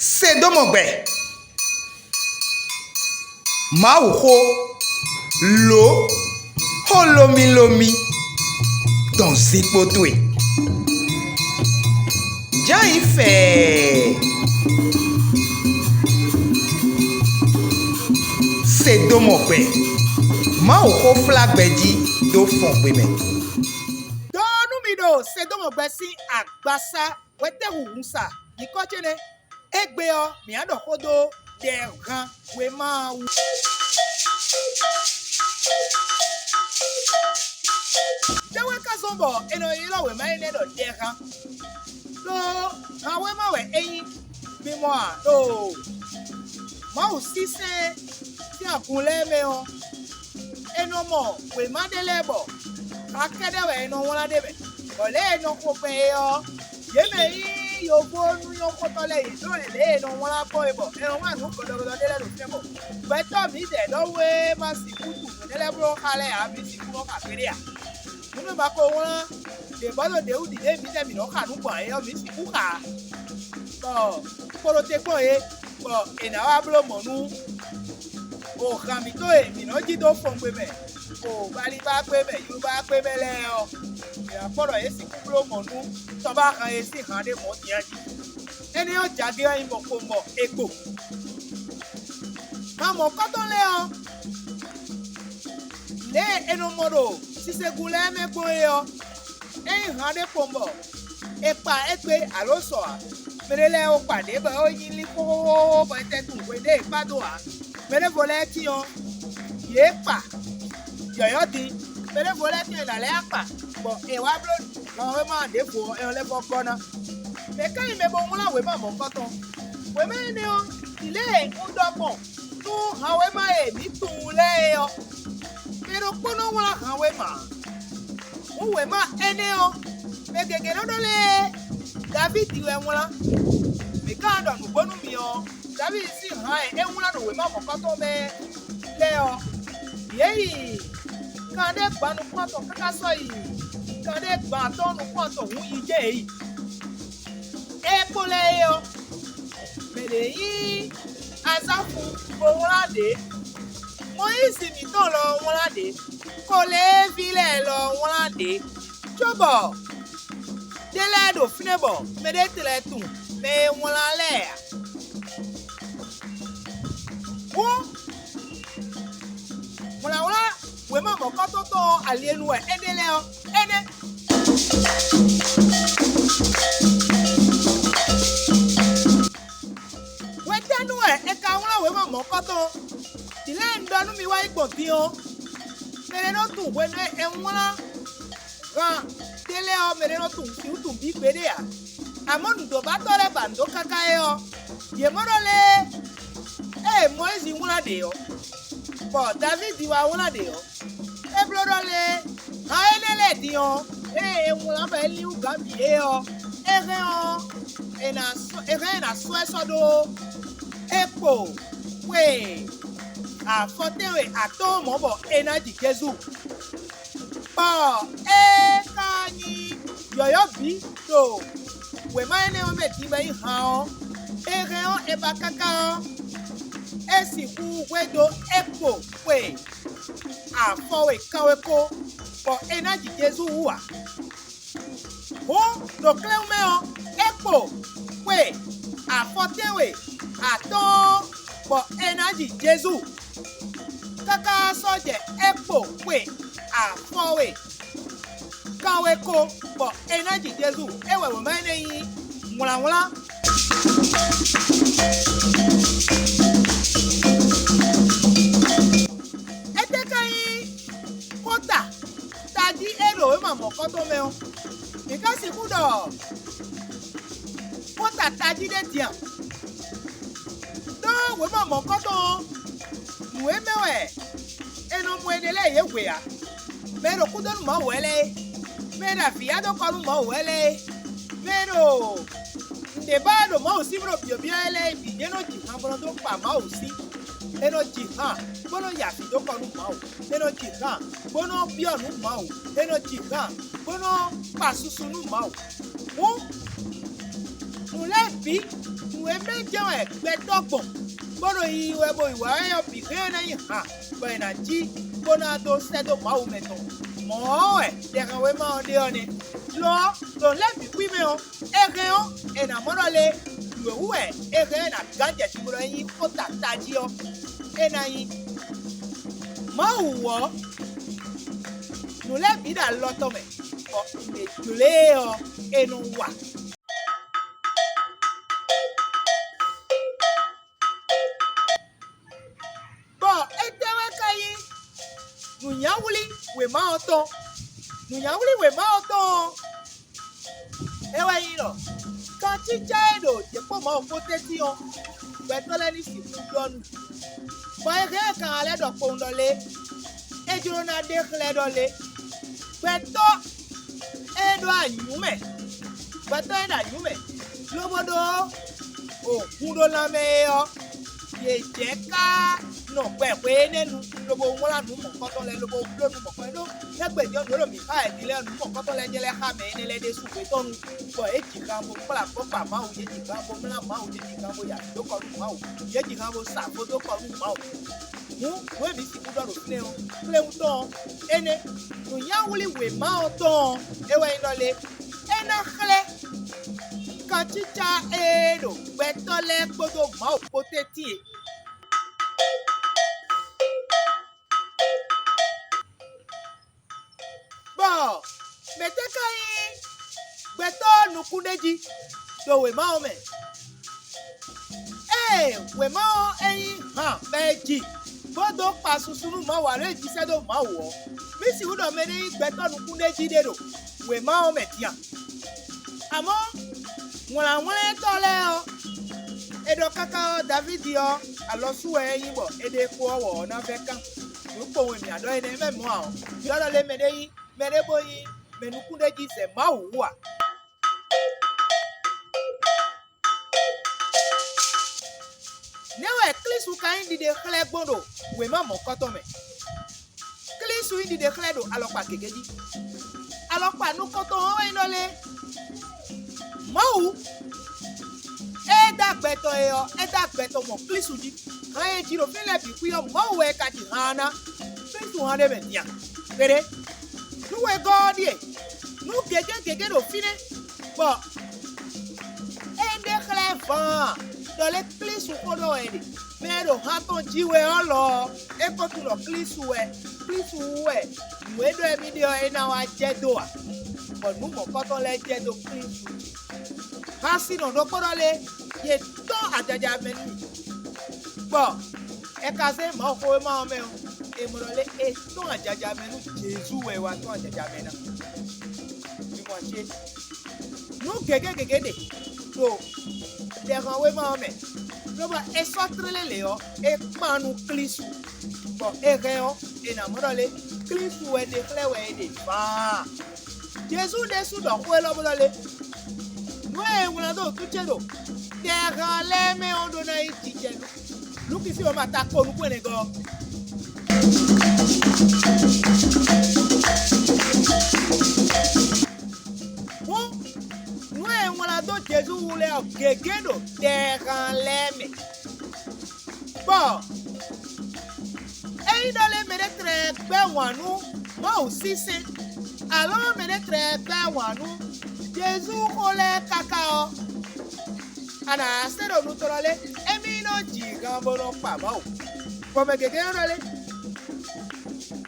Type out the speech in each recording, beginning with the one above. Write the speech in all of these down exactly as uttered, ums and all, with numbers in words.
Se dó mɔ gbɛ. Mawuxó, lǒ, xó lómílómí dɔn zinkpo towe. Jǎ yi fɛɛ. Se dó mɔ gbɛ. Mawuxó flá gbɛ jí dó fɔn gbe mɛ. Dó nú mi ɖo se dó mɔ gbɛ sín agbasá hwetɛ́hunhun sa nyǐkɔ ce nɛ́. Égbé ɔ́, mǐ á ɖɔ xó dó ɖɛhan wěma ɔ́ wú. Tɛ́ wɛ ka zɔ́n bɔ è nɔ ylɔ́ wěma énɛ́ ɖɔ ɖɛhan? Ɖó han wěma wɛ é nyí. Mi mɔ a? Ɖo Mawu sínsɛ́n sín agun lɛ́ɛ mɛ ɔ́, è nɔ mɔ wěma ɖé lɛ́ɛ bɔ ha kɛ́ɖɛ́ wɛ è nɔ wlán ɖ'é mɛ, bɔ lě e è nɔ xo gbɛn é ɔ́, yě mɛ e nyí yovó nú nyɔ́xɔtɔ́ lɛ́ɛ yě ɖó lě e è nɔ wlán gbɔn é bɔ è nɔ wlán nǔ gɔdɔgɔdɔ ɖé lɛ́ɛ ɖo fínɛ́ bɔ gbɛtɔ́ mǐdɛɛ ɖɔhun e ma sixú tunwun nǔ énɛ́ lɛ́ɛ bló xa lɛ́ɛ ǎ, mǐ sixú nɔ xa gbeɖé ǎ. Nú mì ma ko wlán ɖě bɔ ɖo ɖě wú ɖi lě e mǐdɛɛ mǐ nɔ xa nǔ gbɔn ǎ é ɔ́, mǐ sixú xa ǎ. Bɔ kpo ɖo te kpɔ́n yě, bɔ è nǎ wá bló mɔ̌ nú o han mǐtɔn e mǐ nɔ jí dó fɔngbe mɛ, o Balibágbé mɛ, Yubágbé mɛ lɛ́ɛ ɔ́, è nǎ kpɔ́ ɖɔ yě sixú bló mɔ̌ nú tɔ́báhan e sín han ɖé mɔ̌ din a jí. Énɛ́ ɔ́ jagé ɔ́ nyí mɔ̌kpowun bɔ è gbo. Han mɔ̌kɔ́tɔn lɛ́ɛ ɔ́, lě e è nɔ mɔ ɖo sinsɛngun lɛ́ɛ mɛ gbɔn é ɔ́, ényí han ɖé kpɔ́n bɔ è kpa égbé alǒ sɔ ǎ, mɛ ɖé lɛ́ɛ ko kpa ɖě bɔ é nyí lín xóxóxóxó bɔ è tɛ tunwun hwe ɖé è kpá dó ǎ. Mɛ ɖěvo lɛ́ɛ tíin ɔ́, yě kpa yɔ̌yɔ́ din; mɛ ɖěvo lɛ́ɛ tíin è nǎ lɛ́ yá kpa, bɔ è wǎ bló ganwéma ɖěvo ɔ́, é nɔ lɛ́ vɔ́ gɔ́ ná. Mɛ̌ ka nyí mɛ bó wlán wěma mɔ̌hunkɔtɔn? Wěma énɛ́ ɔ́, ɖi lě e un ɖɔ gbɔn nú hanwéma e mǐ tunwun lɛ́ɛ é ɔ́, mɛ ɖokpó nɔ wlán hanwéma ǎ. Hǔn wěma énɛ́ ɔ́, mɛ gěgé nɔ ɖɔ lɛ́ɛ Davídi wɛ wlán. Mǐ ka ɖɔ nǔgbó nú mi ɔ́, Davídi sín han e é wlán ɖo wěma mɔ̌kɔ́tɔn mɛ lɛ́ɛ ɔ́, yě yi kanɖé gban nukún atɔn káká sɔ́ yi kanɖé gban atɔ́ɔ́n nukún atɔn hǔn yi jɛ yě yi. É kpo lɛ́ɛ é ɔ́, mɛ ɖě nyí Azáfu bó wlán ɖě; Mɔyízi mǐtɔn lɔ wlán ɖě; Koleeví lɛ́ɛ lɔ wlán ɖě, cóbɔ ɖé lɛ́ɛ ɖo fínɛ́ bɔ mɛɖé tlɛ tunwun mɛ e wlán lɛ́ɛ ǎ. Hǔn, wlǎnwlán wěma mɔ̌kɔ́tɔn tɔn ɔ́, ali e nu wɛ é ɖe lɛ́ɛ ɔ́, énɛ́. Hwetɛ́nu wɛ è ka wlán wěma mɔ̌kɔ́tɔn? Vǐ lɛ́ɛ, un ɖɔ nú mi wá yi gbɔn din ɔ́, mɛ ɖé nɔ tunwun hwenu e è wlán han ɖé lɛ́ɛ ɔ́, mɛ ɖé nɔ tunwun sixú tunwun bǐ gbeɖé ǎ. Amɔ̌, nǔdóbátɔ́ lɛ́ɛ ba nǔ dó káká é ɔ́, yě mɔ ɖɔ lé ée Mɔyízi wlán ɖě ɔ́, bɔ Davídi wá wlán ɖě ɔ́, é bló ɖɔ lé han énɛ́ lɛ́ɛ din ɔ́, ée è wlán bɔ é lín wú gǎn bǐ é ɔ́, é hɛn ɔ́, è nǎ sɔ́ é hɛn è nǎ sɔ́ ɛ sɔ́ ɖó é kpo xwe afɔtɛ́nwe atɔ́ɔ́n mɔ̌ bɔ è nǎ ji Jezu. Bɔ é ka nyí yɔ̌yɔ́ bǐ ɖo wěma énɛ́ ɔ́ mɛ din bɔ é nyí han ɔ́, é hɛn ɔ́, è ba káká ɔ́, é sixú hwedó é kpo xwe afɔwe kanweko, bɔ è ná ji Jezu wú ǎ. Hǔn, ɖo klɛ́wú mɛ ɔ́, é kpo xwe afɔtɛ́nwe atɔ́ɔ́n, bɔ è ná ji Jezu. Káká sɔ́ jɛ é kpo xwe afɔwe kanweko, bɔ è ná ji Jezu. É wɛ wěma énɛ́ nyí wlǎnwlán. Étɛ́ ka nyí xóta tají e ɖo wěma mɔ̌kɔ́tɔn mɛ ɔ́? Mǐ ka sixú ɖɔ xóta tají ɖé din a? Ɖó wěma mɔ̌kɔ́tɔn ɔ́, nǔ e mɛ wɛ è nɔ mɔ énɛ́ lɛ́ɛ yě hwe ǎ. Mɛ e ɖo kúdó nú Mawu wɛ lɛ́ɛ é, mɛ e ɖo avǐ ya dó kɔ nú Mawu wɛ lɛ́ɛ é, mɛ e ɖo nǔɖé ba wɛ ɖo Mawu sín bló byɔ̌byɔ́ wɛ lɛ́ɛ é bǐ jɛ́n nɔ ji han bó nɔ dó kpa Mawu sí. È nɔ ji han bó nɔ ya avǐ dó kɔ nú Mawu. È nɔ ji han bó nɔ byɔ́ nǔ Mawu. È nɔ ji han bó nɔ kpa susu nú Mawu. Hǔn, nǔ Lɛ́ɛ bǐ, nǔ e mɛ jɛ́n wɛ gbɛtɔ́ gbɔn, bó ɖo yiyi wɛ bó yi wǎ ɔ́ bǐ hɛn ná nyí han, bɔ è nǎ cí, bó ná dó sɛ́ dó Mawu mɛ tɔn. Mɔ̌ ɔ́ wɛ ɖɛhɛnwéma ɔ́ ɖe ɔ́ nɛ́. Lo ɔ́, ɖo lɛ́ɛ bǐ xwí mɛ ɔ́, è hɛn ɔ́, è nǎ mɔ ɖɔ lé, nǔ e wú wɛ è hɛn ɔ́ è nǎ gán jɛ ɖiɖɔ e nyí xó ta tají ɔ́, é ná nyí. Mawu ɔ́, nǔ lɛ́ɛ bǐ ɖo alɔ tɔn mɛ, bɔ è jlě e ɔ́, è nɔ wa. Bɔ étɛ́ wɛ ka nyí nǔnywɛ́wlí wěma ɔ́ tɔn? Nǔnywɛ́wlí wěma ɔ́ tɔn ɔ́, é wɛ nyí ɖɔ kancícá e ɖo yě kpó Mawu kpó tɛ́ntin ɔ́, gbɛtɔ́ lɛ́ɛ ní sixú ɖɔ nú, bɔ è hɛn ɛ kan lɛ́ ɖɔ kpowun ɖɔ lé, é jló ná ɖe xlɛ́ ɖɔ lé, gbɛtɔ́ e ɖo anyǔmɛ, gbɛtɔ́ e ɖo anyǔmɛ, lobo ɖó o hun ɖó lanmɛ é ɔ́, yě jɛ ká nɔ gbɛ hwe énɛ́ nu, lobo wlán nǔ mɔ̌kɔtɔn lɛ́ɛ, lobo bló nǔ mɔ̌kɔtɔn ɖó. Égbé nyɔ̌nu e ɖo mǐ xa wɛ din lɛ́ɛ, nǔ mɔ̌kɔtɔn lɛ́ɛ jɛ lɛ́ xá mɛ énɛ́ lɛ́ɛ ɖésú hwetɔ́nu, bɔ yě ji han bo kplá akpɔ́kpa Mawu, yě ji han bo mlá Mawu, yě ji han bo ya dó kɔ nú Mawu, yě ji han bo sa vo dó kɔ nú Mawu. Hǔn nǔ e mǐ sixú ɖɔ ɖo fínɛ́ ɔ́, kpléwúntɔ́ ɔ́, énɛ́ nǔnywɛ́wlí wěma ɔ́ tɔn ɔ́, é wɛ nyí ɖɔ lé, é ná xlɛ́ kancícá e ɖo gbɛtɔ́ lɛ́ɛ kpódó Mawu kpó tɛ́ntin e. Bɔ mɛ̌tɛ́ ka nyí gbɛtɔ́ nukúnɖéjí ɖo wěma ɔ́ mɛ? Ée wěma ɔ́ é nyí han bɔ è ji, bó dó kpa susu nú Mawu ǎ, ɖo e ji sɛ́ dó Mawu ɔ́, mǐ sixú ɖɔ mɛ ɖé nyí gbɛtɔ́ nukúnɖéjí ɖé ɖo wěma ɔ́ mɛ din a? Amɔ̌, wlǎnwlɛ́ntɔ́ lɛ́ɛ ɔ́, è ɖɔ káká ɔ́, Davídi ɔ́, alɔ sú wɛ é nyí bɔ è ɖe kpo ɔ́ wɔ ɔ́ ná vɛ́ kán. Nǔ kpowun e mǐ ɖɔ énɛ́ mɛ mɔ̌ ǎ ɔ́, mǐ ɖɔ ɖɔ lé mɛ ɖé nyí mɛ ɖé bó nyí mɛ nukúnɖéjí zɛ Mawu wú a? Nɛ̌ wɛ Klísu ka nyí ɖiɖe xlɛ́ gbɔn ɖo wěma mɔ̌kɔtɔn mɛ? Klísu nyí ɖiɖe xlɛ́ ɖo alɔkpa gěgé jí. Alɔkpa nukɔntɔn ɔ́ wɛ nyí ɖɔ lé, Mawu e dó agbɛtɔ́ e ɔ́, é dó agbɛtɔ́ mɔ Klísu jí. Han e ji ɖo fínɛ́ lɛ́ɛ bǐ xwí ɔ́, Mawu wɛ è ka ji han ɔ́ ná. Klísu han ɖ'é mɛ din a? Kpéɖé. Nú wegɔ́ ɔ́ ɖíe, nǔ gěgé gěgé ɖo fínɛ́, bɔ é ɖe xlɛ́ vǎan ɖɔ lé Klísu xó ɖɔ wɛ è ɖe. Mɛ e ɖo han tɔn ji wɛ ɔ́ lɔ ɔ́, é ko tunwun ɖɔ Klísu wɛ, Klísu wú wɛ nǔ e ɖɔ émí ɖe ɔ́ é ná wá jɛ dó ǎ, bɔ nǔ mɔ̌kɔtɔn lɛ́ɛ jɛ dó Klísu jí. Hasinɔ ɖokpó ɖɔ lé, yě tɔ́n ajaja mɛ nú mì, bɔ è ka zé Mawuxówéma ɔ́ mɛ ɔ́, è mɔ ɖɔ lé è tɔ́n ajaja mɛ nú Jezu wɛ è wá tɔ́n ajaja mɛ ná. Mi mɔ ce, nǔ gěgé gěgé ɖe ɖo ɖɛhɛnwéma ɔ́ mɛ, lobɔ è sɔ́ tlélé lě ɔ́, é kpan nú Klísu, bɔ è hɛn ɔ́, è nǎ mɔ ɖɔ lé Klísu wɛ ɖe xlɛ́ wɛ è ɖe vǎan. Jezu ɖésú ɖɔ xó élɔ́ bó ɖɔ lé, nǔ e è wlán ɖó wǔtu ce ɖo tɛhan lɛ́ɛ mɛ ɔ́ ɖó ná nyí jijɛ nú Lukisi wɛ ma ta ko nukún ɛnɛgɔ́. Hǔn, nǔ e è wlán dó Jezu wú lɛ́ɛ ɔ́ gěgé ɖo tɛhan lɛ́ɛ mɛ. Bɔ ényí ɖɔ lé mɛɖé tlɛ gbɛ́ wǎn nú Mawu sín sɛ́n, alɔ mɛɖé tlɛ gbɛ́ wǎn nú Jezu xó lɛ́ɛ káká ɔ́, a nǎ se ɖo nu tɔn lé? Émí nɔ ji han bó nɔ kpa Mawu. Bɔ mɛ gěgé nɔ ɖɔ lé,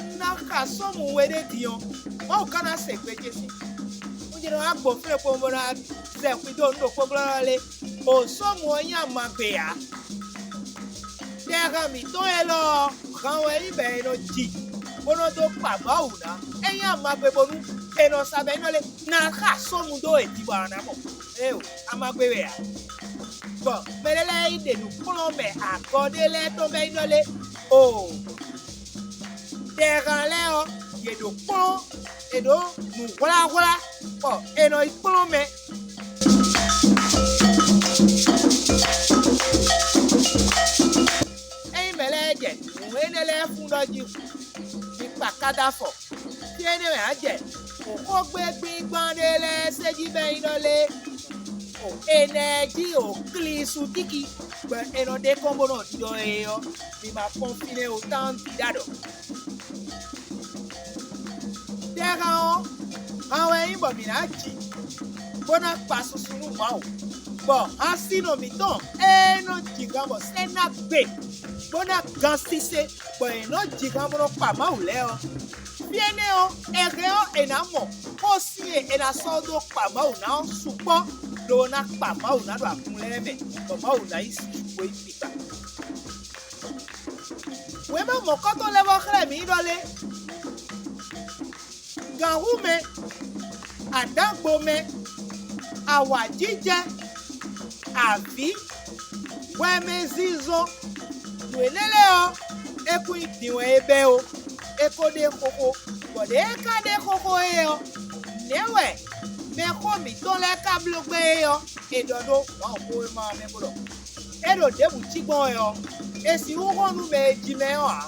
un ná xa sɔ́mu we ɖé din ɔ́, Mawu ka ná se gbe ce sín. Un jɛ nɔ wá gbo flé kpowun bó ná zɛ xwidó nǔ ɖokpó glɔ́ lé? O sɔ́mu ɔ́ nyí amagbe ǎ. Tɛhan mǐtɔn élɔ́ ɔ́, han wɛ nyí bɔ è nɔ ji, bó nɔ dó kpa Mawu ná. É nyí amagbe bónú è nɔ sa bɔ é nɔ lé ná xa sɔ́mu dó e jí bɔ a nǎ mɔ. Éeǒ, amagbe wɛ ǎ. Bɔ mɛ ɖé lɛ́ɛ yi ɖe nǔkplɔ́nmɛ agɔ ɖé lɛ́ɛ tɔn bɔ é nɔ lé o. Tɛhan lɛ́ɛ ɔ́, yě ɖo kplɔ́n, è ɖǒ nǔ hwláhwlá, bɔ è nɔ yi kplɔ́n mɛ. Ényí mɛ lɛ́ɛ jɛ nǔ énɛ́ lɛ́ɛ fún ɖɔ jí hǔn, mi kpa ká dó afɔ. Fí énɛ́ mɛ ǎ jɛ xóxógbé gbígbán ɖé lɛ́ɛ se jí bɔ é nyí ɖɔ lé, Énɛ́ jí o Klísu tíki, bɔ è nɔ ɖe kɔn bó nɔ ɖiɖɔ é ɔ́, mi ma kpɔ́n fínɛ́ o tán dídá ɖɔ. Tɛ́ hán ɔ́, han wɛ nyí bɔ mǐ ná ji, bó ná kpa susu nú Mawu, bɔ hansínɔ mǐtɔn e nɔ ji han bɔ sɛ́ ná gbe, bó ná gán sise, bɔ è nɔ ji han bó nɔ kpa Mawu lɛ́ɛ ɔ́, fí énɛ́ ɔ́, è hɛn ɔ́, è nǎ mɔ xósin e è nǎ sɔ́ dó kpa Mawu ná ɔ́ sukpɔ́, lobo ná kpa Mawu ná ɖo agun lɛ́ɛ mɛ, bɔ Mawu ná yí sixú e kpikpa. Wěma mɔ̌kɔ́tɔn lɛ́ɛ vɔ́ xlɛ́ mǐ ɖɔ lé: gǎnhúmɛ, adǎngbomɛ, awǎjijɛ, avǐ, hwɛmɛzínzɔ́n, nǔ énɛ́ lɛ́ɛ ɔ́, é kún nyí din wɛ é bɛ́ ó; é ko ɖe xóxó, bɔ ɖěe é ka ɖe xóxó é ɔ́, nɛ̌ wɛ mɛxó mǐtɔn lɛ́ɛ ka bló gbɛ́ é ɔ́? È ɖɔ ɖó Mawuxówéma ɔ́ mɛ bó ɖɔ: é ɖo ɖěbǔ cí gbɔn wɛ ɔ́, è sixú hɔn nú mɛ e jí mɛ ɔ́ ǎ.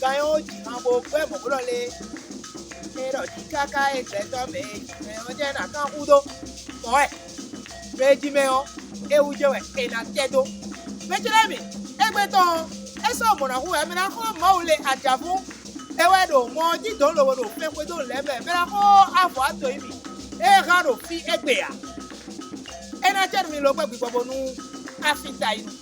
Gan ɔ́ ji han bó gbɛ́ mɔ̌ bó ɖɔ lé: é ɖɔ ɖi káká e gbɛtɔ́ mɛ e jí mɛ ɔ́ jɛ ná kán hú dó. Mɔ̌ wɛ, mɛ e jí mɛ ɔ́, é wú jɛ wɛ è nǎ tɛ́ dó. Mɛ ce lɛ́ɛ mi, égbé tɔn ɔ́, é sɔ́ mɔ̌ ná hu wɛ mɛ ná xɔ Mawu le ajǎvú. É wɛ ɖo mɔ ɔ́ jí dɔ̌n lobo ɖo fɛn xwedó lɛ̌ mɛ, mɛ ná xɔ avɔ ato yi mì. É hán ɖo fí égbé ǎ. É ná cɛ nú mi lo gbɛ́ gbigbɔ bónú afíta yi nu.